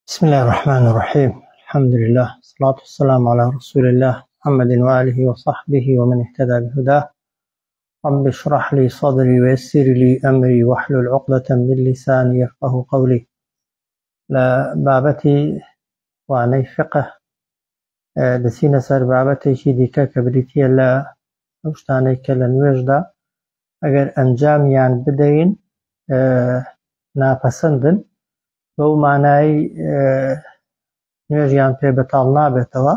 بسم الله الرحمن الرحيم الحمد لله الصلاة والسلام على رسول الله محمد وآله وصحبه ومن اهتدى بهداه رب اشرح لي صدري ويسر لي أمري واحلل عقدة من لساني يفقه قولي لە بابەتی وانەی فقه دەچینە سەر بابەتێکی دیکە کە بریتییە لە ئەو شتانەی کە لە نوێژدا ئەگەر ئەنجامیان بدەین ناپەسەندن بەو مانای نوێژیان پێ بەتاڵ نابێتەوە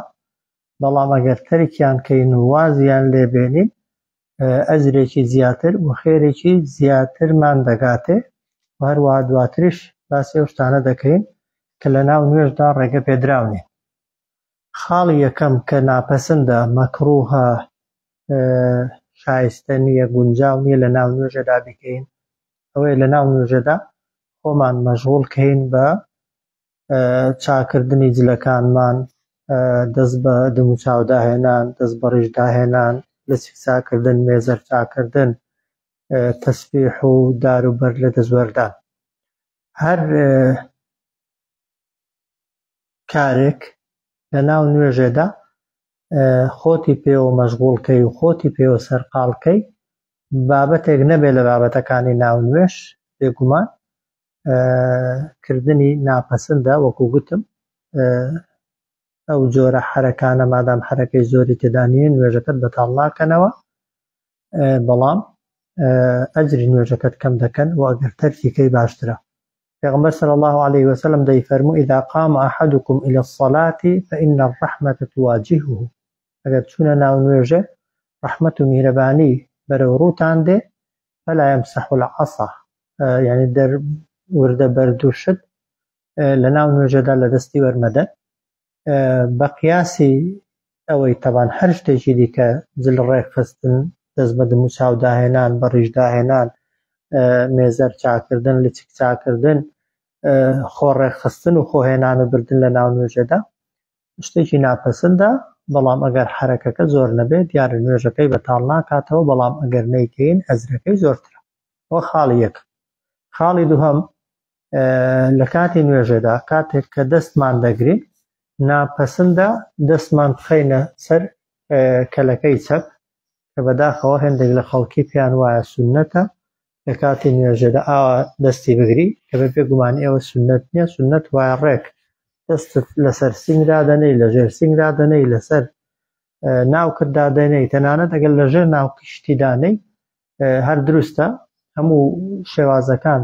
بەڵام ئەگەر تەرکیان کەین و وازیان لێبێنین ئەجرێکی زیاتر و خێرێکی زیاترمان دەگاتێ و هەروەها دواتریش باسی ئەو شتانە دەکەین کە لە ناو نوێژدا ڕێگە پێدراو نین. خاڵی یەکەم کە ناپەسندە، مەکروهە، شایستە نییە، گونجاو نییە لە ناو نوێژەدا بیکەین، ئەوەیە لە ناو نوێژەدا خۆمان مەشغوڵ کەین بە چاکردنی جلەکانمان، دەست بە دەموچاو داهێنان، دەست بە ڕیش داهێنان، لەچک چاکردن، مێزەر چاکردن، تەسبیح و دار و بەرد لە دەست وەردان. هەر کارێک لە ناو نوێژێدا خۆتی پێوە مەشغوڵ کەی و خۆتی پێوە سەرقاڵ کەی، بابەتێک نەبێت لە بابەتەکانی ناو نوێژ، بێگومان کردنی ناپەسندە وەکو گوتم ئەو جۆرە حەرەکانە مادام حەرەکەی زۆری تێدا نییە نوێژەکەت بەتاڵ ناکەنەوە بەڵام ئەجری نوێژەکەت کەم دەکەن و ئەگەر تەرکیکەی باشترە پێغەمبەر صلی الله علیه وسلم دەیفەرموو اذا قام احدكم الى الصلاة فإن الرحمة تواجهه ئەگەر چوونە ناو نوێژێ ڕەحمەت و میهرەبانی بەرەو ڕووتان دێ فلا يمسح العصا یعنی دەر وردە بەرد و شت لە ناو نوێژەدا لە دەستی وەرمەدەن بە قیاسی ئەوەی تەبان هەر شتێکی دیکە جل ڕێکخستن دەست بە دەموچاو داهێنان بە ڕیش داهێنان مێزەر چاکردن لچک چاکردن خۆ ڕێکخستن و خۆهێنان و بردن لە ناو نوێژەدا شتێکی ناپەسندە بەڵام ئەگەر حەرەکەکە زۆر نەبێت دیارە نوێژەکەی بەتاڵ ناکاتەوە بەڵام ئەگەر نەیکەین ئەجرەکەی زۆرترە ئەوە خاڵی یەک خاڵی دووهەم لە کاتی نوێژەدا کاتێک کە دەستمان دەگرین ناپەسندە دەستمان بخەینە سەر کەلەکەی چەپ کە بەداخەوە هێندێک لە خەڵکی پێیان وایە سوننەتە لە کاتی نوێژەدا ئاوا دەستی بگری کە بە بێگومان ئێوە سوننەت نییە سوننەت وایە ڕێک دەستت لەسەر سینگ دادەنێی لە ژێر سینگ دادەنێی لەسەر ناوکت دادەنێی تەنانەت ئەگەر لە ژێر ناوکیشتی دانێی هەر دروستە هەموو شێوازەکان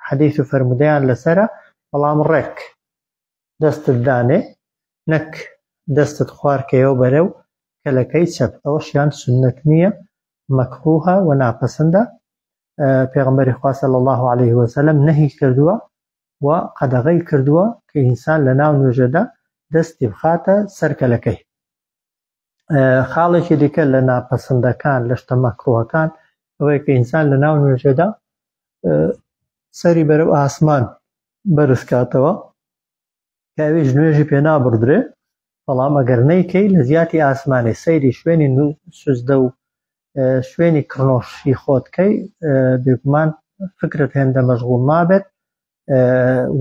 حەدیث و فەرموودەیان لەسەرە بەڵام ڕێک دەستت دانێ نەک دەستت خوارکەیەوە بەرەو کەلەکەی چەپ ئەوەشیان سوننەت نییە مەکروهە و ناپەسندە پێغەمبەری خوا صلی الله علیه وسلم نەهی کردووە و قەدەغەی کردووە کە ئینسان لە ناو نوێژەدا دەستی بخاتە سەر کەلەکەی خاڵێکی دیکە لە ناپەسندەکان لە شتە مەکروهەکان ئەوەیە کە ئینسان لە ناو نوێژەدا سەری بەرەو ئاسمان بەرز کاتەوە کە ئەویش نوێژی پێ نابڕدرێ بەڵام ئەگەر نەیکەی لە زیاتی ئاسمانێ سەیری شوێنی سوزدە و شوێنی کڕنۆشی خۆت کەی بێگومان فکرت هێندە مەشغوڵ نابێت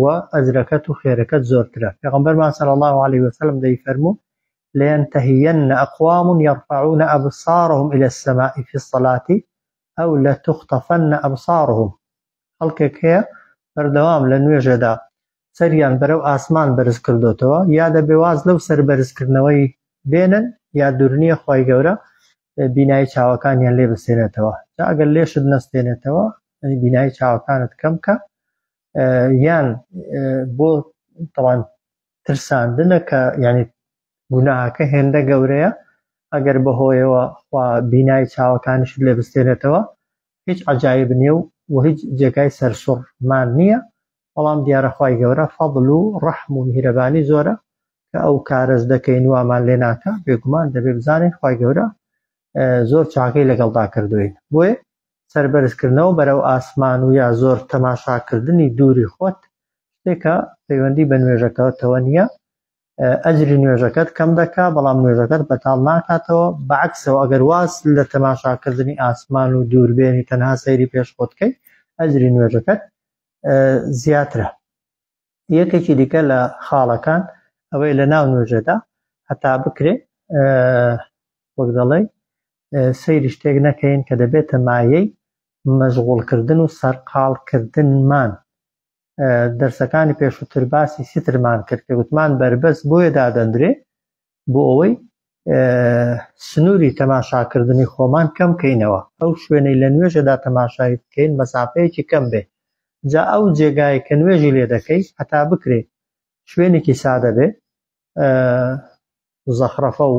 و ئەجرەکەت و خێرەکەت زۆرترە پێغەمبەرمان صلی الله علیه وسلم دەیفەرموو لينتهين أقوام يرفعون أبصارهم إلى السماء في الصلاة أو لتخطفن أبصارهم خەڵکێک هەیە بەردەوام لە نوێژەدا سەریان بەرەو ئاسمان بەرز کردۆتەوە یا دەبێ واز لەو سەر بەرزکردنەوەی بێنن یا دوورنیە خوای گەورە بینایی چاوەکانیان لێ بسێنێتەوە جا ئەگەر لێشت نەستێنێتەوە بینایی چاوەکانت کەم کە یان بۆ تەوان ترساندنە کە یعنی گوناهەکە هێندە گەورەیە ئەگەر بەهۆیەوە خوا بینای چاوەکانیشت لێ بستێنێتەوە هیچ عەجایب نیە و وە هیچ جێگای سەرسوڕمان نیە بەڵام دیارە خوای گەورە فەضل و ڕەحم و میهرەبانی زۆرە کە ئەو کارەش دەکەین وامان لێ ناکا بێگومان دەبێ بزانین خوای گەورە زۆر چاکەی لەگەڵدا کردوین بۆیە سەربەرزکردنەوە بەرەو ئاسمان و یا زۆر تەماشاکردنی دووری خۆت شتێکە پەیوەندی بە نوێژەکەتەوە نییە ئەجری نوێژەکەت کەم دەکا بەڵام نوێژەکەت بەتاڵ ناکاتەوە بەعکسەوە ئەگەر واز لە تەماشاکردنی ئاسمان و دووربێنی تەنها سەیری پێش خۆت کەی ئەجری نوێژەکەت زیاترە. یەکێکی دیکە لە خاڵەکان ئەوەی لە ناو نوێژەدا هەتا بکرێ وەک دەڵێ سەیری شتێک نەکەین کە دەبێتە مایەی مەشغوڵکردن و سەرقاڵکردنمان. دەرسەکانی پێشووتر باسی سترمان کرد کە گوتمان بەربەست بۆیە دادەندرێ بۆ ئەوەی سنووری تەماشاکردنی خۆمان کەم کەینەوە، ئەو شوێنەی لە نوێژەدا تەماشای بکەین مەسافەیەکی کەم بێ، جا ئەو جێگای کە نوێژی لێ دەکەی هەتا بکرێ شوێنێکی سادە بێ، زەخرەفە و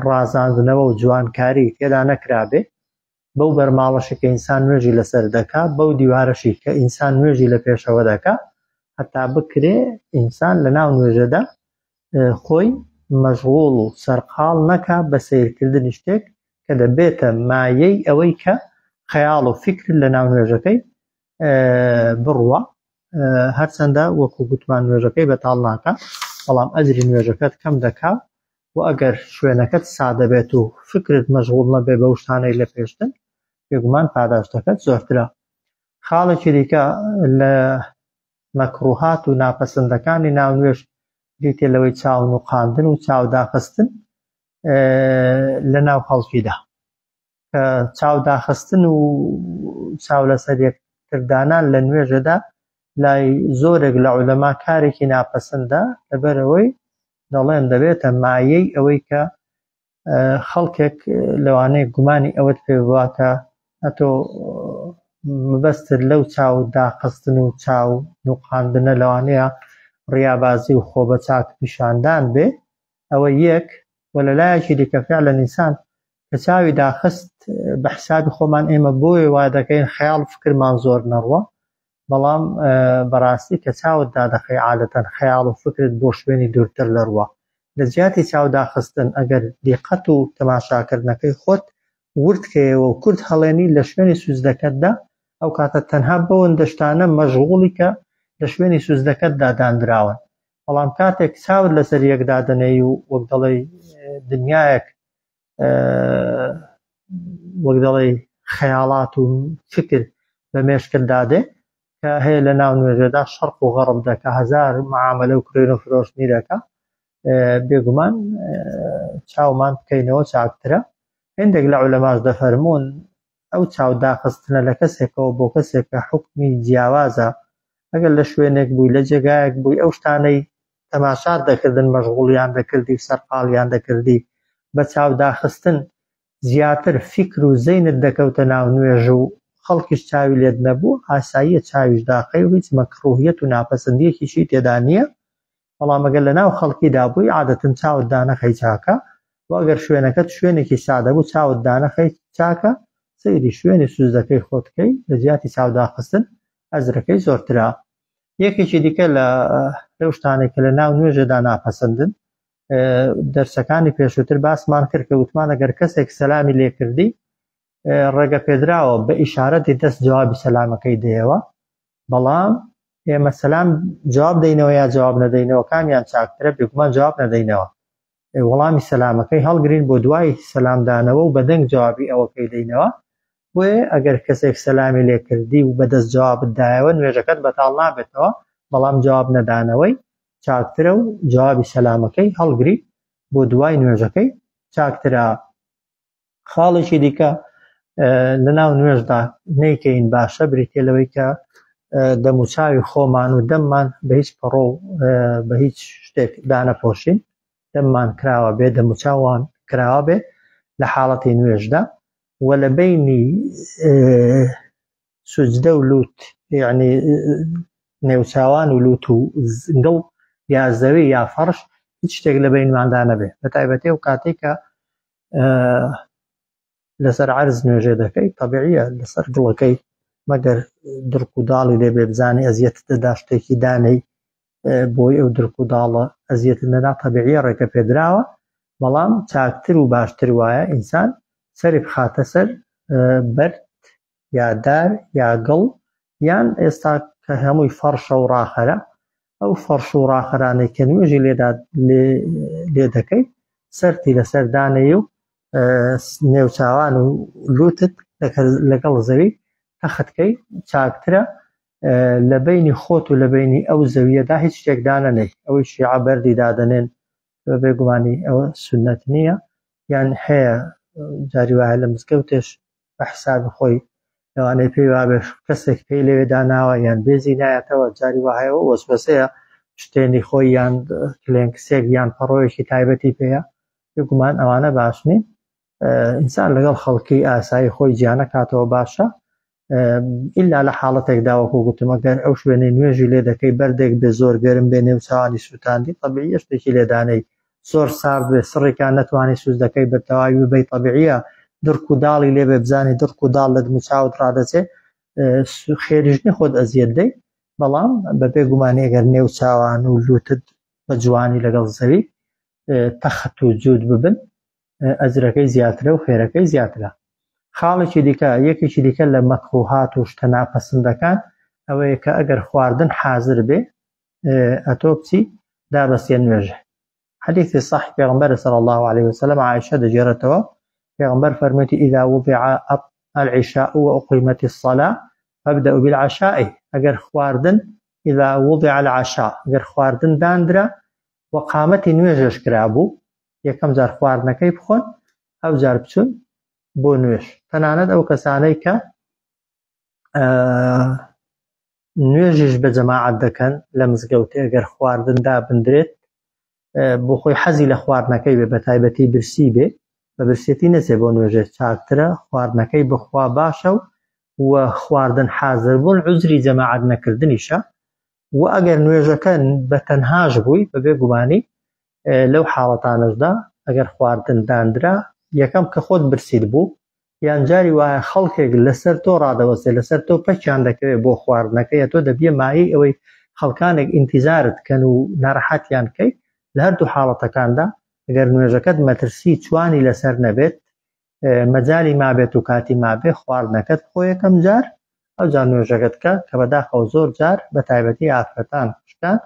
ڕازاندنەوە و جوانکاری تێدا نەکرابێ، بەو بەرماڵەشی کە ئینسان نوێژی لەسەر دەکا، بەو دیوارەشی کە ئینسان نوێژی لە پێشەوە دەکا، هەتا بکرێ ئینسان لە ناو نوێژەدا خۆی مەشغوڵ و سەرقاڵ نەکا بە سەیرکردنی شتێک کە دەبێتە مایەی ئەوەی کە خەیاڵ و فیکر لە ناو نوێژەکەی بڕوا. هەرچەندە وەکو گوتمان نوێژەکەی بەتاڵ ناکا، بەڵام ئەجری نوێژەکەت کەم دەکا و ئەگەر شوێنەکەت سادە بێت و فکرت مەشغوڵ نەبێ بەو شتانەی لە پێشتن، بێگومان پاداشتەکەت زۆرترە. خاڵێکی دیکە لە مەکروهات و ناپەسەندەکانی ناو نوێژ بریتیە لەوەی چاو نوقاندن و چاو داخستن لە ناو خەڵکیدا. کە چاو داخستن و چاو لەسەر یەکتر دانان لە نوێژەدا لای زۆرێک لە عولەما کارێکی ناپەسەندە، لەبەرئەوەی دەڵێن دەبێتە مایەی ئەوەی کە خەڵکێک لەوانەیە گومانی ئەوەت پێ بوا کە ئەتۆ مەبەستت لەو چاو داخستن و چاو نوقاندنە لەوانەیە ڕیابازی و خۆ بە چاک پیشاندان بێ. ئەوە یەک. و لە لایەکی دیکە فعلا ئینسان کە چاوی داخست بە حسابی خۆمان ئێمە بۆیە وا دەکەین خەیاڵ فکرمان زۆر نەڕوە، بەڵام بەڕاستی کە چاوت دادەخەی عادەتەن خەیاڵ و فکرت بۆ شوێنی دوورتر دەڕوا. لە جیاتی چاو داخستن ئەگەر دیقەت و تەماشاکردنەکەی خۆت ورد کەیەوە و کورت هەڵێنی لە شوێنی سوجدەکەتدا، ئەو کاتە تەنها بەوەندە شتانە مەشغوڵی کە لە شوێنی سوجدەکەتدا داندراون. بەڵام کاتێک چاوت لەسەر یەک دادەنێی و وەک دەڵێی دنیایەک وەک دەڵێی خەیاڵات و فکر بە مێشکت دادێ کە هەیە لە ناو نوێژەدا شەرق و غەڕب دەکا، هەزار معاملە و کڕین و فرۆشتنی دەکا، بێگومان چاومان بکەینەوە چاکترە. هێندێک لە عولەماش دەفەرموون ئەو چاو داخستنە لە کەسێکەوە بۆ کەسێکە حوکمی جیاوازە، ئەگەر لە شوێنێک بووی، لە جێگایەک بووی، ئەو شتانەی تەماشات دەکردن مەشغوڵیان دەکردی و سەرقاڵیان دەکردی، بە چاو داخستن زیاتر فیکر و زەینت دەکەوتە ناو نوێژ و خەڵکیش چاوی لێت نەبوو، ئاساییە چاویش داخەی و هیچ مەکڕوهیەت و ناپەسەندییەکیشی تێدا نییە، بەڵام ئەگەر لە ناو خەڵکیدا بووی عادەتەن چاوت دانەخەی چاکە و ئەگەر شوێنەکەت شوێنێکی سادە بوو چاوت دانەخەی چاکە، سەیری شوێنی سوجدەکەی خۆت کەی لە جیاتی چاو داخستن ئەجرەکەی زۆرترە. یەکێکی دیکە لە لەو شتانەی کە لە ناو نوێژەدا ناپەسەندن، دەرسەکانی پێشووتر باسمان کرد کە وتمان ئەگەر کەسێک سەلامی لێکردی ڕێگە پێدراوە بە ئیشارەتی دەست جوابی سەلامەکەی دەیەوە، بەڵام ئێمە سەلام جواب دەینەوە یا جواب نەدەینەوە کامیان چاکترە؟ بێگومان جواب نەدەینەوە، وەڵامی سەلامەکەی هەڵگرین بۆ دوای سەلامدانەوە و بەدەنگ جوابی ئەوەکەی دەینەوە. بۆیە ئەگەر کەسێک سەلامی لێکردی و بەدەست جوابت دایەوە نوێژەکەت بەتاڵ نابێتەوە، بەڵام جواب نەدانەوەی چاکترە و جوابی سەلامەکەی هەڵگری بۆ دوای نوێژەکەی چاکترە. خاڵێکی دیکە لە ناو نوێژدا نەیکەین باشە بریتە لەوەی کە دەموچاوی خۆمان و دەممان بە هیچ پەڕۆ و بە هیچ شتێک دانەپۆشین، دەممان کراوە بێ، دەموچاوان کراوە بێ لە حاڵەتی نوێژدا و لە بەینی سوجدە و لوت، یعنی نێوچاوان و لوت و دڵ یا زەوی یا فەرش هیچ شتێک لە بەینماندا نەبێ، بە تایبەتی ئەو کاتێک کە لەسەر عەرز نوێژێ دەکەی تەبیعیە لەسەر گڵەکەی، مەگەر درک و داڵی لێ بێ بزانێ ئەزیەتت دەدا شتێکی دانەی بۆی ئەو درک و داڵە ئەزیەتت نەدا، تەبیعیە ڕێگە پێدراوە، بەڵام چاکتر و باشتر وایە ئینسان سەری بخاتە سەر بەرد یا دار یا گڵ، یان ئێستا کە هەمووی فەڕشە و ڕاخەرە، ئەو فەڕش و ڕاخەرانەی کە نوێژی لێدا لێ دەکەی سەرتی لەسەر دانێی و نێوچاوان و لوتت لەگەڵ زەوی تەخت کەی چاکترە. لە بینی خۆت و لە بینی ئەو زەویەدا هیچ شتێک دانەنێی. ئەوەی شیعە بەردی دادەنێن بێگومانی ئەوە سوننەت نییە، یان هەیە جاری وایە لە مزگەوتێش بە حسابی خۆی لەوانەیە پێی وابێ کەسێک پێی لەوێ داناوە یان بێزی نایەتەوە، جاری وا هەیە وەسوەسەیە شتێنی خۆی یان کلێنکسێک یان پەڕۆیەکی تایبەتی پێیە. بێگومان ئەوانە باش نین. ئینسان لەگەڵ خەڵکی ئاسایی خۆی جیا نەکاتەوە باشە، ئللا لە حاڵەتێکدا وەکو گوتم ئەگەر ئەو شوێنەی نوێژی لێ دەکەی بەردێک بێ زۆر گەرم بێ نێو چاوانی سووتاندی، طبیعیە شتێکی لێدانەی زۆر سارد بێ سڕێکان نەتوانی سوزدەکەی بە تەواوی ببەی، طبیعیە دڕک و داڵی لێ بێ بزانی دڕک و داڵ لە دموچاوت ڕادەچێ، خێریش نیە خۆت ئەزیەت دەی. بەڵام بە بێگومانی ئەگەر نێو چاوان و لوتت بە جوانی لەگەڵ زەوی تەخت و جووت ببن ئەجرەکەی زیاترە و خێرەکەی زیاترە. خاڵێکی دیکە، یەکێکی دیکە لە مەکروهات و شتە ناپەسندەکان ئەوەیە کە ئەگەر خواردن حازر بێ ئەتۆ بچی دابەستیە نوێژێ. حدیثی صحیح پێغەمبەر صلی الله علیه وسلم عائشە دەگێڕێتەوە پێغەمبەر فەرموویەتی اذا وضع العشاء وأقيمت الصلاة فابدأوا بالعشاء. ئەگەر خواردن اذا وضع العشاء ئەگەر خواردن داندرا و قامەتی نوێژەش کرابوو یەکەم جار خواردنەکەی بخۆن ئەو جار بچون بۆ نوێژ. تەنانەت ئەو کەسانەی کە نوێژیش بە جەماعەت دەکەن لە مزگەوتێ ئەگەر خواردن دابندرێت بۆ خۆی حەزی لە خواردنەکەی بێ بە تایبەتی برسی بێ بە برسێتی نەچێ بۆ نوێژێ چاکترە خواردنەکەی بخوا باشە و خواردن حازر بوون عوزری جەماعەت نەکردنیشە. و ئەگەر نوێژەکە بە تەنهاش بووی بە بێ گومانی لەو حاڵەتانەشدا ئەگەر خواردن داندرا یەکەم کە خۆت برسیت بوو یان جاری وایە خەڵکێک لەسەر تۆ ڕادەوەستێ لەسەر تۆ پەکیان دەکەوێت بۆ خواردنەکە یا تۆ دەبیە مایەی ئەوەی خەڵکانێک ئینتیزارت کەن و ناڕەحەتیان کەی. لە هەردوو حاڵەتەکاندا ئەگەر نوێژەکەت مەترسی چوانی لەسەر نەبێت مەجالی مابێت و کاتی مابێ خواردنەکەت خۆ یەکەم جار ئەو جار نوێژەکەت کە کە بەداخەوە زۆر جار بە تایبەتی ئافرەتان خوشکان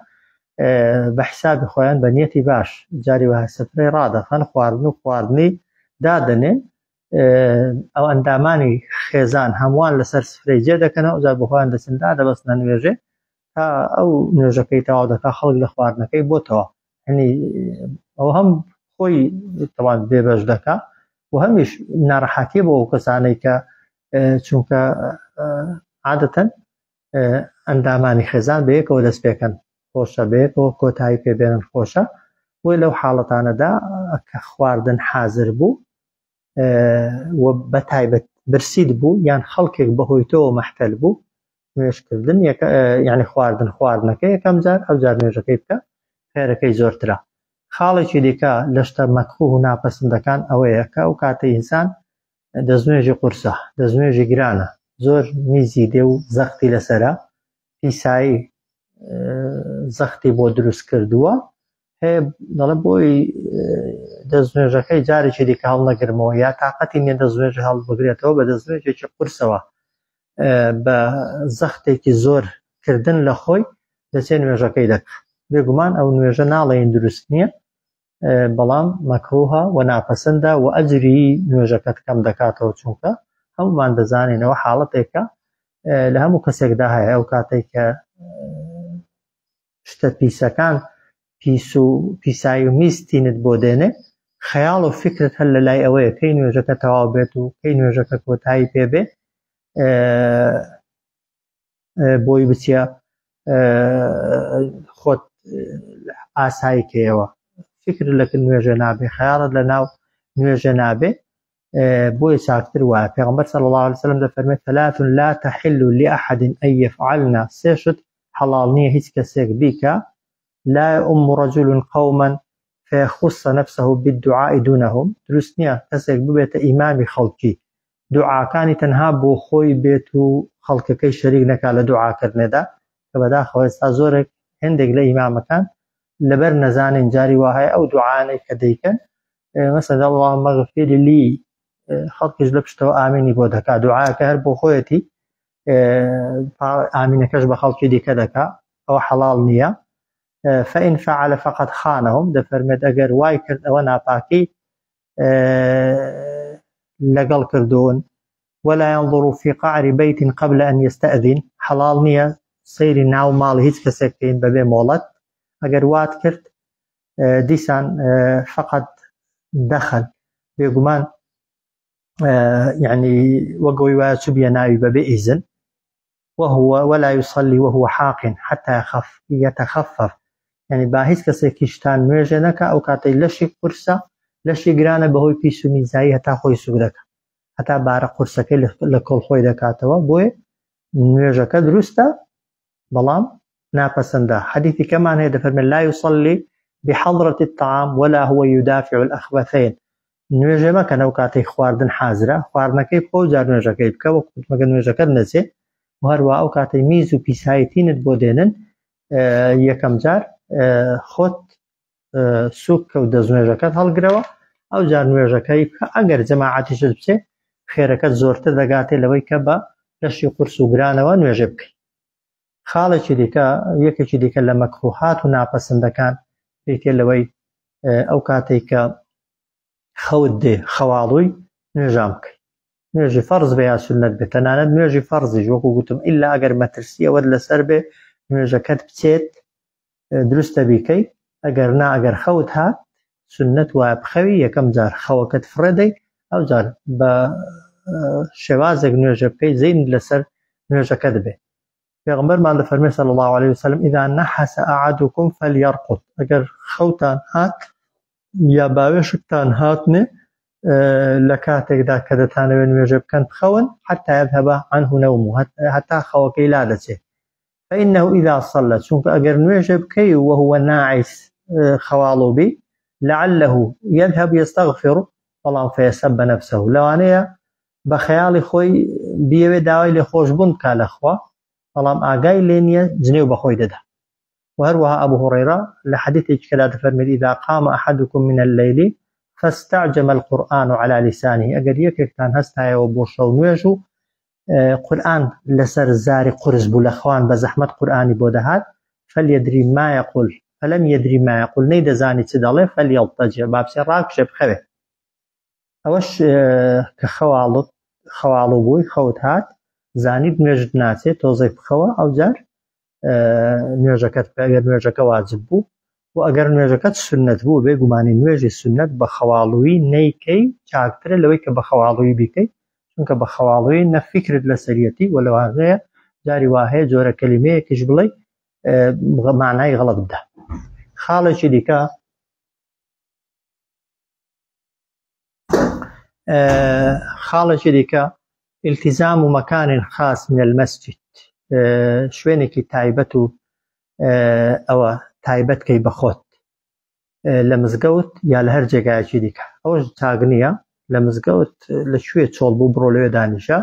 بە حسابی خۆیان بە نیەتی باش جاری وایە سفرەی ڕادەخەن خواردن و خواردنی دادەنێن ئەو ئەندامانی خێزان هەمووان لەسەر سفرەی جێ دەکەنەوە ئەوجار بۆ خۆیان دەچن دادەبەستنە نوێژێ تا ئەو نوێژەکەی تەواو دەکا خەڵک لە خواردنەکەی بۆتەوە. هەنی ئەو هەم خۆی تەوان بێبەش دەکا و هەمیش ناڕەحەتی بۆ ئەو کەسانەی کە چونکە عادەتەن ئەندامانی خێزان بەیەکەوە دەست پێکەن خۆشە بەیەکەوە کۆتایی پێبێنن خۆشە. بۆی لەو حاڵەتانەدا کە خواردن حازر بوو و بە تایبەت برسیت بوو یان خەڵکێک بەهۆی تۆوە مەحتەل بوو نوێژکردن یعنی خواردن خواردنەکە یەکەم جار ئەو جار نوێژەکەی بکە خێرەکەی زۆرترە. خاڵێکی دیکە لە شتە مەکروه و ناپەسندەکان ئەوەیە کە ئەو کاتەی ئینسان دەستنوێژی قورسە، دەستنوێژی گرانە، زۆر میزی دێ و زەختی لەسەرە، پیسایی زەختی بۆ دروست کردووە، هەیە دەڵێ بۆی دەستنوێژەکەی جارێکی دیکە هەڵنەگرمەوە یا تااقەتی نییە دەستنوێژ هەڵبگرێتەوە بە دەستنوێژێکی قورسەوە بە زەختێکی زۆر کردن لە خۆی دەچێت نوێژەکەی دەکات. بێگومان ئەو نوێژە ناڵێین دروست نییە، بەڵام مەکروهە و ناپەسەندە و ئەجری نوێژەکەت کەم دەکاتەوە، چونکە هەمومان دەزانینەوە حاڵەتێکە لە هەموو کەسێکدا هەیە ئەو کاتێک کە شتە پیسەکان پیس و پیسایی و میز تینت بۆ دێنێ، خەیاڵ و فکرت هەر لە لای ئەوەیە کەی نوێژەکە تەواو بێت و کەی نوێژەکە کۆتایی پێ بێ بۆی بچیە خۆت ئاسایی کەیەوە. فکر لە نوێژە نابێ، خەیاڵت لە ناو نوێژە نابێ، بۆیە چاکتر وایە. پێغەمبەر صلی الله علیه وسلم دەفەرمێت ثلاث لا تحل لأحد أن يفعلن، سێ شت حەڵاڵ نییە هیچ کەسێک بیکا، لا يؤم رجل قوما فيخص نفسه بالدعاء دونهم، دروست نییە کەسێک ببێتە ئیمامی خەڵکی دوعاکانی تەنها بۆ خۆی بێت و خەڵکەکەی شەریک نەکا لە دوعاکردنێدا، کە بەداخەوە ئێستا زۆرێک هێندێک لە ئیمامەکان لەبەر نەزانین جاری وا هەیە ئەو دوعانەی کە دەیکەن مەسەلەن اللهم اغفر لي، خەڵکیش لە پشتەوە ئامینی بۆ دەکا، دوعاکە هەر بۆ خۆیەتی ئامینەکەش بە خەڵکی دیکە دەکا، ئەوە حەڵاڵ نییە. فإن فعل فقد خانهم، دەفەرمێت ئەگەر وای کرد ئەوە ناپاکی لەگەڵ کردوون. ولا ينظر في قعر بيت قبل أن يستأذن، حەڵاڵ نییە سەیری ناو ماڵی هیچ کەسێک بکەین بەبێ مۆڵەت ئەگەر وات کرد دیسان فقط دەخل بێگومان یعنی وەگەوەی وایە چوبیە ناوی بەبێ ئیزن وهو ولا يصلي وهو حاق حتى يخف يتخفف یعنی با هیچ کەسێکیشتان نوێژێ نەکا ئەو کاتەی لەشی قورسە لەشی گرانە بەهۆی پیس و میزایی هەتا خۆی سوک دەکا هەتا بارە قورسەکەی لە کۆڵ خۆی دەکاتەوە بۆیە نوێژەکە دروستە بەڵام ناپەسەندە حەدیثی کەمان هەیە دەفەرمێ لا يصلي بحضرة الطعام ولا هو يدافع الأخبثين نوێژێ مەکە لەو کاتەی خواردن حازرە خواردنەکەی بخۆ و جار نوێژەکەی بکە وەک مەگە نوێژەکەت نەچێ و هەروە ئەو کاتەی میز و پیسایی تینت بۆ دێنن یەکەم جار خۆت سوک کە و دەستنوێژەکەت هەڵگرەوە ئەو جار نوێژەکەی بکە ئەگەر جەماعەتیشت بچێ خێرەکەت زۆرتر دەگاتێ لەوەی کە بە لەشی قورس و گرانەوە نوێژێ بکەیت خاڵێکی دیکە یەکێکی دیکە لە مەکروهات و ناپەسەندەکان بریتیە لەوەی ئەو کاتێک کە خەوت دێ خەواڵووی نوێژان بکەیت نوێژی فەرز بێ یا سوننەت بێ تەنانەت نوێژی فەرزیش وەکو گوتم ئیلا ئەگەر مەترسی ئەوەت لەسەر بێ نوێژەکەت بچێت دروستە بیکەی ئەگەر نا ئەگەر خەوت هات سنت وایە بخەوی یەکەم جار خەوەکەت فڕێدەی ئەو جار بە شێوازێک نوێژە بکەی زین لەسەر نوێژەکەت بێ پێغمبەرمان دەفەرمێ صلی الله عليه وسلم اذا نحس احدكم فليرقد ئەگەر خەوتان هات یا باوێشکتان هاتنێ لە کاتێکدا کە دەتانەوێت نوێژە بکەن بخەون حتى يذهب عنه نومه هەتا خەوەکەی لا دەچێت فإنه إذا صلى چونکە ئەگەر نوێژە بکەی وهو ناعس خەواڵو بی لعله يذهب يستغفر بەڵام فيسب نفسه لەوانەیە بە خەیاڵی خۆی بیەوێ داوای لێخۆشبوون بکا لە خوا بەڵام ئاگای لێ نییە جنێو بەخۆی دەدا وهروها أبو هريرة لحديث كلا دفرمي إذا قام أحدكم من الليل فاستعجم القرآن على لسانه ئەگەر یەکێکتان هەستایەوە بۆ شەو نوێژ و قورآن لەسەر زاری قورس بوو لە خوان بە زەحمەت قورآانی بۆ دەهات فليدري ما يقول فلم يدري ما يقول نەیدەزانی چ دەڵێ فليضطجع با بچێ ڕاکشێ بخەوێ ئەوەش کە خەواڵت خەواڵو بووی خەوت هات زانیت نوێژت ناچێت تۆزێک بخەوە ئەوجار نوێژەکەت بکە ئەگەر نوێژەکە واجب بوو و ئەگەر نوێژەکەت سنت بوو بێ گومانی نوێژی سنت بە خەواڵووی نەیکەی چاکترە لەوەی کە بە خەواڵووی بیکەی چونکە بە خەواڵووی نە فیکرت لەسەریەتی و لەوانەیە جاری وا هەیە جۆرە کەلیمەیەکیش بڵێ معنای غەڵەت بدە خاڵێکی دیکە خاڵێکی دیکە التزام و مەکان خاص من المسجد شوێنێکی تایبەت و ئەوە تایبەت کەی بەخۆت لە مزگەوت یا لە هەر جێگایەکی دیکە ئەوەش چاک نییە لە مزگەوت لە کوێ چۆڵ بوو بڕۆ لەوێ دانیشە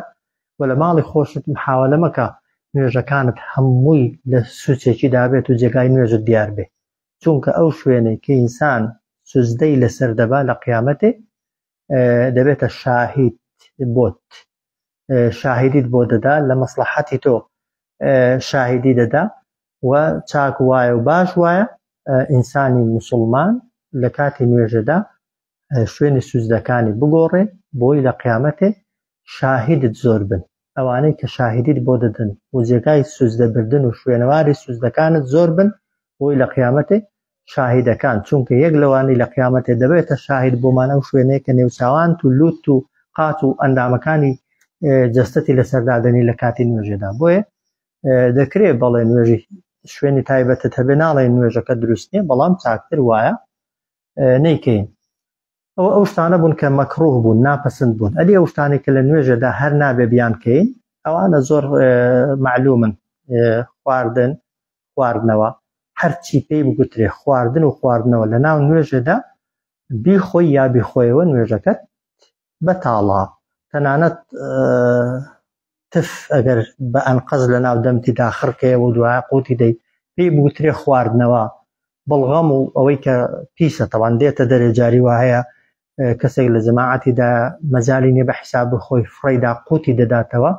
و لە ماڵی خۆشت محاولە مەکە نوێژەکانت هەمووی لە سوچێکی دابێت و جێگای نوێژت دیار بێ چونکە ئەو شوێنەی کە ئینسان سوجدەی لەسەر دەبا لە قیامەتێ دەبێتە شاهید بۆت شاهیدیت بۆ دەدا لە مەسلحەتی تۆ شاهیدی دەدا و چاک وایە و باش وایە ئینسانی مسلمان لە کاتی نوێژەدا شوێنی سوجدەکانی بگۆڕێ بۆی لە قیامەتێ شاهیدت زۆر بن ئەوانەی کە شاهیدیت بۆ دەدەن و جێگای سوجدە بردن و شوێنەواری سوجدەکانت زۆر بن بۆی لە قیامەتێ شاهیدەکان چونکە یەک لەوانەی لە قیامەتێ دەبێتە شاهید بۆمان ئەو شوێنەیە کە نێوچاوانت و لوت و قات و ئەندامەکانی جەستەتی لەسەر دادەنی لە کاتی نوێژێدا بۆیە دەکرێ بەڵێ نوێژی شوێنی تایبەتت هەبێ ناڵێ نوێژەکە دروست نییە بەڵام چاکتر وایە نەیکەین ئەوە ئەو شتانە بوون کە مەکڕوه بوون ناپەسند بوون ئەدی ئەو شتانەی کە لە نوێژەدا هەر نابێ بیان کەین ئەوانە زۆر معلومن خواردن خواردنەوە هەرچی پێی بگوترێ خواردن و خواردنەوە لە ناو نوێژەدا بیخۆی یا بیخۆیەوە نوێژەکەت بەتاڵە تەنانەت تف ئەگەر بە ئەنقەز لە ناو دەمتی داخڕکەیەوە و دوایە قوتی دەی پێی بگوترێ خواردنەوە بەڵغەم و ئەوەی کە پیسە تەوان دێتە دەرێ جاری وا هەیە کەسێک لە جەماعەتیدا مەجالی نییە بە حیساب خۆی فڕێیدا قوتی دەداتەوە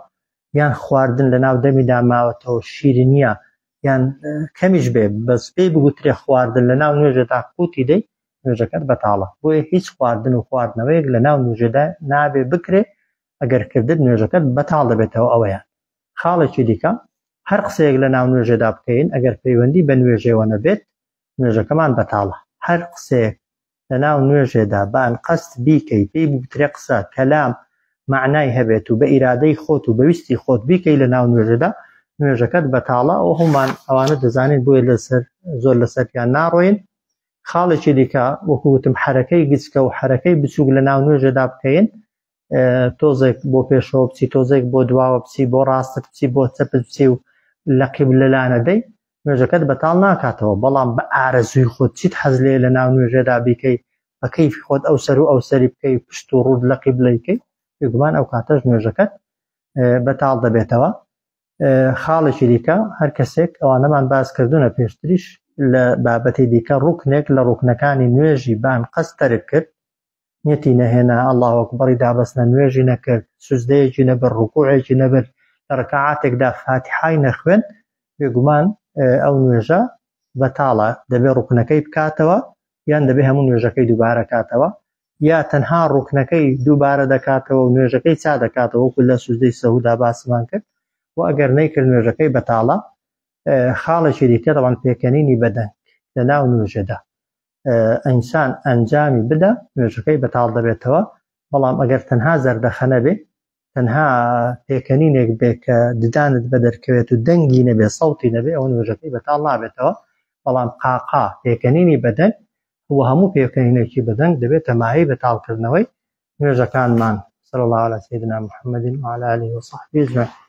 یان خواردن لە ناو دەمیدا ماوەتەوە شیرینیە یان کەمیش بێ بەس پێی بگوترێ خواردن لە ناو نوێژەدا قوتی دەی نوێژەکەت بەتاڵە بۆیە هیچ خواردن و خواردنەوەیەک لە ناو نوێژەدا نابێ بکرێ ئەگەر کردت نوێژەکەت بەتاڵ دەبێتەوە ئەوەیان خاڵێکی دیکە. هەر قسەیەک لە ناو نوێژێدا بکەین ئەگەر پەیوەندی بە نوێژێوە نەبێت نوێژەکەمان بەتاڵە. هەر قسەیەک لە ناو نوێژێدا بە ئەنقەست بیکەی پێی بگوترێ قسە، کەلام، مەعنای هەبێت و بە ئیرادەی خۆت و بە ویستی خۆت بیکەی لە ناو نوێژێدا نوێژەکەت بەتاڵە. ئەو هەموومان ئەوانە دەزانین بۆیە لەسەر زۆر لەسەریان ناڕۆین. خاڵێکی دیکە وەکو وتم حەرەکەی گچکە و حەرەکەی بچووک لە ناو نوێژێدا بکەین، تۆزێک بۆ پێشەوە بچی تۆزێک بۆ دواوە بچی بۆ ڕاستت بچی بۆ چەپت بچی و لە قیبلە لانەدەی نوێژەکەت بەتاڵ ناکاتەوە، بەڵام بە ئارەزووی خۆت چیت حەز لێ لە ناو نوێژێدا بیکەی بە کەیفی خۆت ئەو سەر و ئەو سەری بکەی پشت و ڕووت لە قیبلەی بکەی بێگومان ئەو کاتەش نوێژەکەت بەتاڵ دەبێتەوە. خاڵێکی دیکە هەر کەسێک ئەوانەمان باس کردوونە پێشتریش لە بابەتی دیکە ڕوکنێک لە ڕوکنەکانی نوێژی بان قەست تەرک کرد نیەتی نەهێنا اللە اکبری دابەستنە نوێژی نەکرد سوجدەیەکی نەبرد ڕکوعێکی نەبرد لە ڕکعاتێکدا فاتیحای نەخوێند بێگومان ئەو نوێژە بەتاڵە دەبێ ڕوکنەکەی بکاتەوە یان دەبێ هەموو نوێژەکەی دووبارە کاتەوە یا تەنها ڕوکنەکەی دووبارە دەکاتەوە و نوێژەکەی چا دەکاتەوە وەکو لە سوجدەی سەهودا باسمان کرد و ئەگەر نەیکرد نوێژەکەی بەتاڵە. خاڵێکی دیکە دەڵێن پێکەنینی بەدەنگ لە ناو نوێژەدا ئینسان ئەنجامی بدا نوێژەکەی بەتاڵ دەبێتەوە، بەڵام ئەگەر تەنها زەردەخەنە بێ تەنها پێکەنینێک بێ کە ددانت بە دەرکەوێت و دەنگی نەبێ سەوتی نەبێ ئەوە نوێژەکەی بەتاڵ نابێتەوە، بەڵام قاقا پێکەنینی بەدەنگ و هەموو پێکەنینێکی بەدەنگ دەبێتە مایەی بەتاڵکردنەوەی نوێژەکانمان. صلی الله علی سیدنا محمد وعلى آله وصحبه اجمعین.